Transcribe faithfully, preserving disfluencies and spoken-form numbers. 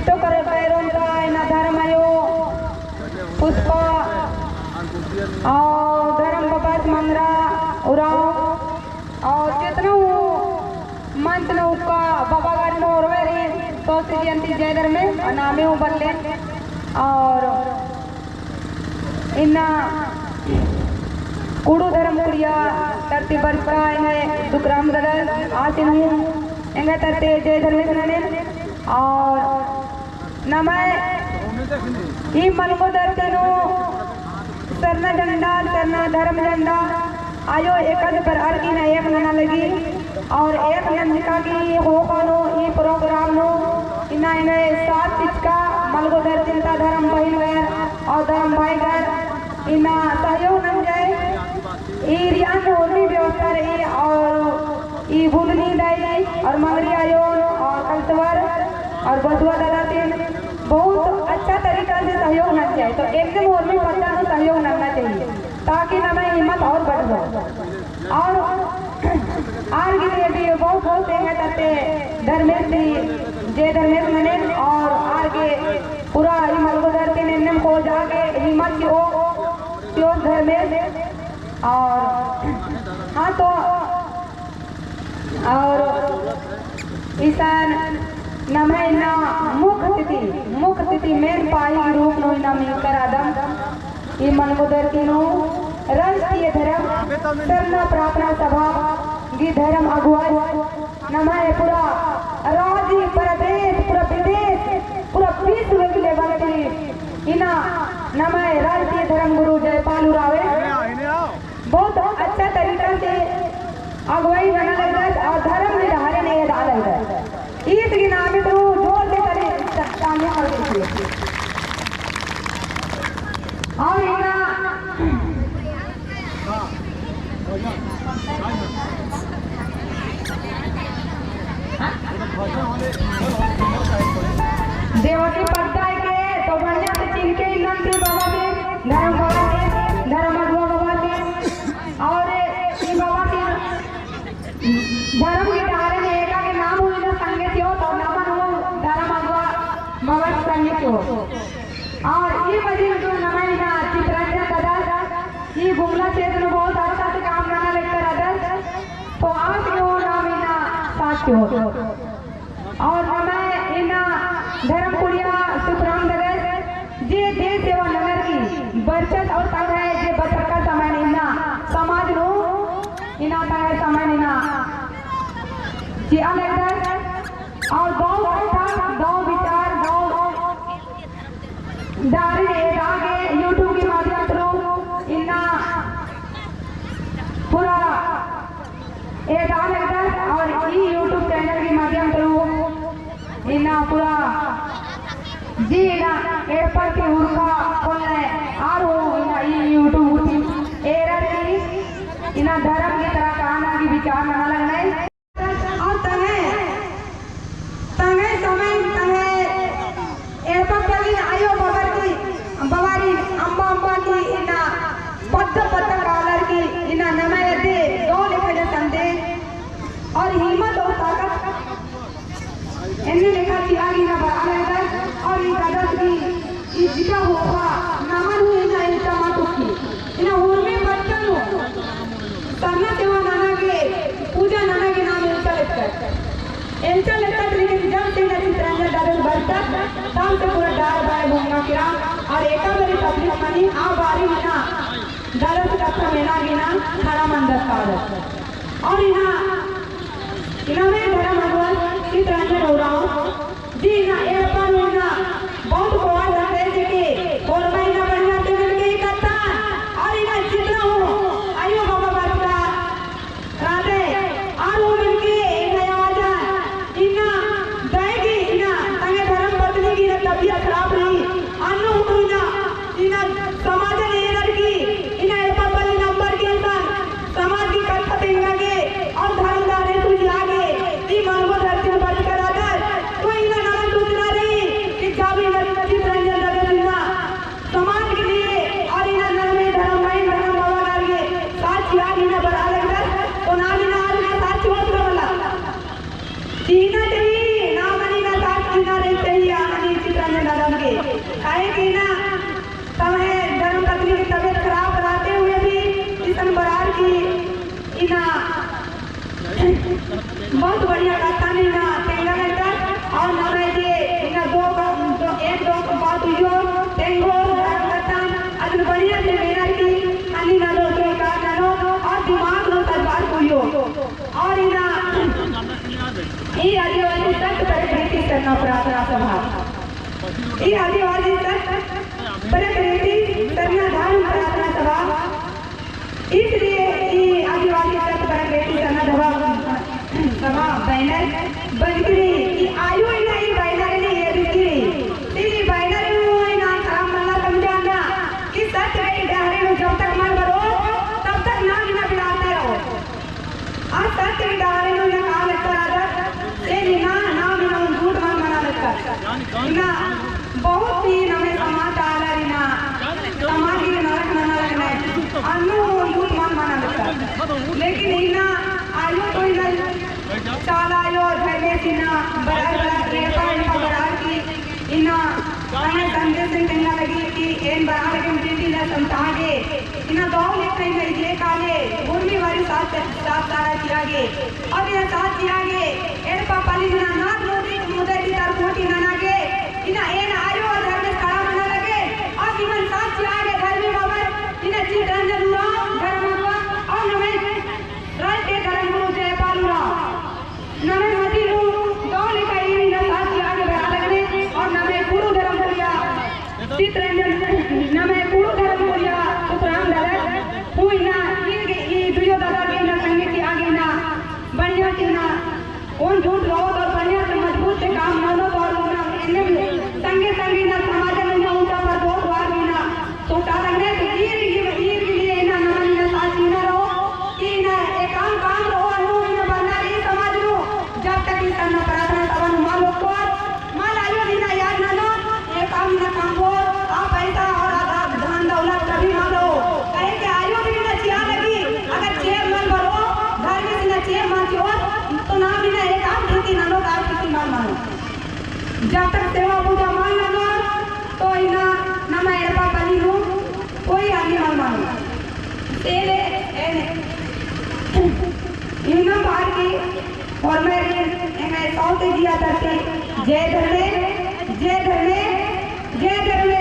तो कर-, कैरोन ता इन्ना धर्म आयो पुष्पा और धर्म बबस मंदरा उराँव और जितना हूँ मंच नू उक्का बबागारिन होरमर ही तोसी जयंती जय धर्मेस नामे हूँ बल्ले। और इन्ना कुँड़ुख़ धर्म कुड़िया तरती बरचका एंग्है सुखराम ददस आसिन हूँ एंग्है तरती जय धर्मेस ननेन। और नम्है ई मलंगो धरती नू सरना झंडा, सरना धर्म झंडा आयो एकासे बरअर की ना एक नना लगी। और एक नंजका की ख़ोख़ा नू ई program नू इन्ना एंग्है साथ चिचका मलंगो धरती ता धर्म बहिनगर और धर्म भाईगर इन्ना सहयोग नंजय। ई रियान होरमी व्यवस्था रई और ई बुधनी दाई और मंगरी आयोन और कलसवर और बसुआ दादासिन बहुत अच्छा तरीका से सहयोग नंजय। तो एकदम होरमी पद्दा नू सहयोग नन्ना चाहिए ताकि नम्है हिम्मत और बढ़ो। और आर गे भी बहुत बहुत एंग्है तरती धर्मेस ती जय धर्मेस ननेन और आर गे पूरा ई मलंगो धरती नू एन्नेम खोजा गे हिम्मत चिओ, चिओ धर्मेस। और हाँ तो और इसन नम्है इन्ना मुख्य अतिथि, मुख्य अतिथि main पाही के रूप नू इन्ना मिलकर आदम ई मलंगो धरती नू राष्ट्रीय धर्म सरना प्रार्थना सभा गही धर्म अगुवाई नम्है पूरा राज्य, प्रदेश, पूरा विदेश, पूरा विश्व के level ती इन्ना नम्है राष्ट्रीय धर्म गुरु जयपाल उराँवय बहुत अच्छा तरीका से अगुवाई नना लगदस और धर्म गही डहरे नू एदा लगदस। ईस गही नामे ती जोर से ताली तालियां और दीजिए। और इन्ना देवकी पद्दा के तो बढ़िया से चिनके इन्नन ती बाबा के, धर्म बाबा के, धर्म अगुवा बाबा के, और ई बाबा के धर्म गही डहरे नू एका के नाम हूँ इन्ना संगे चिओ, तो नमन हूँ धर्म अगुवा बाबा संगे चिओ। और ई मझी नू नम्है इन्ना चितरंजन दादा, ई गुमला क्षेत्र नू बहुत अच्छा से काम नना लेकर रअदस, तो आस के हूँ नाम इन्ना साथ चिओ। और नम्है इन्ना धर्म कुड़िया सुखराम ददस जे देश सेवा ननर की बरचस और तंग्है जे बचरका समय इन्ना समाज नू इन्ना तंग्है समय इन्ना चिआ लगदस और दव कत्था, दव विचार, दव दारी एदा गे YouTube के माध्यम through इन्ना पूरा एदा लगदस और ई YouTube channel के माध्यम through इन्ना पूरा जी इन्ना एड़पा की उरखा खोलने आर हूँ इन्ना ई YouTube उठी एरर की इन्ना धर्म की तरह कहना की विचार नना लगनय। और तंग्है, तंग्है समय, तंग्है एड़पा पल्लिन आयो बबर की, बबारी अम्बा अम्बा की इन्ना पद्दा पद्दा कालर की इन्ना नम्है अदे दव लेखा संदेश और हिम्मत और ताकत एन्ने लेखा चिआ गे इन्ना बरआ लगदस और ई दादस गही ई जिका ख़ोख़ा नमन हूँ इन्ना एल्चा मल उक्की। इन्ना उर्मी पत्ता नू सरना सेवा नना गे, पूजा नना गे नाम एल्चा लेखा। एल्चा लेखा लेकिन जब से इन्ना चितरंजन दादस बरचस, तब से पूरा डार बाय भोंगा केरा और एका बारी तकलीफ मनी, आ बारी इन्ना दादस कत्था मेना गे इन्ना खड़ा मंजस कादस। और इन्ना इन्ना में धर्म अगुवा चितरंजन उराँव जी इन्ना एड़पा नू इन्ना बहुत कोहा रहते जी के होरमा इन्ना बढ़िया से मिलके इकट्ठा और इन्ना जितना हूँ आयो बाबा बरचका रहते और हूँ मिलके इन्ना आवाजा इन्ना दय गे इन्ना तंग्है धर्म पत्नी की इन्ना तबीयत खराब रई अन्नु हूँ इन्ना इन्ना समाजन एरर की इन्ना एड़पा पल्ली नंबर की इन्सान समाज की कत्था तेंगा गे और धर्म दाने सुझला गे ई मलंगो धरती नू बरचका रअदस। तो इन्ना नमन सूचना इन्ना बहुत बढ़िया कत्थन इन्ना तेंगा लगदत। और नम्है जे इन्ना दो, दो, एक दो बात उइयो, तेंगो, नरम कत्थन, अदन बढ़िया से मेहनत की, अन्नी ननो, स्वीकार ननो, और दिमाग नू सजबार उइयो। और इन्ना ई आदिवासी सत प्रकृति सरना प्रार्थना सभा, ई आदिवासी सत प्रकृति सरना धर्म प्रार्थना सभा, इसलिए ई आदिवासी सत प्रकृति सरना सभा, सभा बैनर बंजकी रई कि आयो इन्ना ई बैनर ने एरकी रई। ती ई बैनर नू इन्ना काम मल्ला समझाना कि सत्य गही डहरे नू जब तक मल बरओ, तब तक नाम इन्ना बिलाते रओ। आ सत्य गही डहरे नू इन्ना काम एत्तर आदत, से इन्ना नाम इन्ना झूठ मल मना लगदत। इन्ना बहुत ही नम्है समाज ता आलर इन्ना समाज ही नलख नना लगनर, अन्नु झूठ मल मना लगदत। लेकिन इन्ना आयो तो इन्ना चाला आयो धर्मेस इन्ना बरार बरार एड़पा एड़पा बरार की इन्ना नम्है संदेश तेंगा लगी कि एन बरार एम बेटी ला समझा गे, इन्ना दव लेखा इन्ना इजले काले, उर्मी वारी साथ, साथ सारा चिआ गे, और इन्ना साथ चिआ गे, एड़पा पल्ली इन्ना नाग नोटी मुदे की तार कोटी नना गे, इन्ना एन आयो और धर्मेस खड़ा मना लगे, और इमन साथ चिआ गे धर्मी बाबा, इन्ना चितरंजन उराँव, धर्म बाबा, और नम्है राष्ट्रीय धर्म गुरु जयपाल उराँव। नम्है मझी नू दव लेखा इन्ना साथ चिआ गे बरआ लगनर और नम्है गुरु धर्म पुरिया चितरंजन, नम्है गुरु धर्म पुरिया सुखराम दादा, हूँ इन्ना ई, ई दुयो दादा गे इन्ना संगे चिआ गे इन्ना बढ़िया से इन्ना ओन झूठ रओ तो बढ़िया से मजबूत से काम ननोत और इन्ना एन्ने संगे संगे इन्ना समाज में इन्ना ऊँचा पर दो द्वार इन्ना सोचा लगनर तो ईर, ईर, ईर के लिए इन्ना नमन इन्ना साथ चिअना रओ। कि इन्ना एकअम काम रओ, अन्नु इन्ना बरना रई समाज नू, जब तक इसन प्रार्थना सभा नू मल ओक्कोर, मल आयो इन्ना याद ननोर, एकअम इन्ना काम बओर, आ पैसा और आधा धन दौलत कभी मल रओ। काहे कि आयो भी इन्ना चिआ लगी, अगर चेंप मल बरओ, धर्मेस इन्ना चेंप मल चिओर, तो नाम इन्ना एकअम रीति ननोर, आ रीति मल ननोर। जब तक सेवा पूजा मल ननोर, तो इन्ना नम्है एड़पा पल्ली नू कोई आदमी मल मनो। तेले एन इन्ना बार की होरमर एंग्है सौंसे जिया तरती जय धर्मे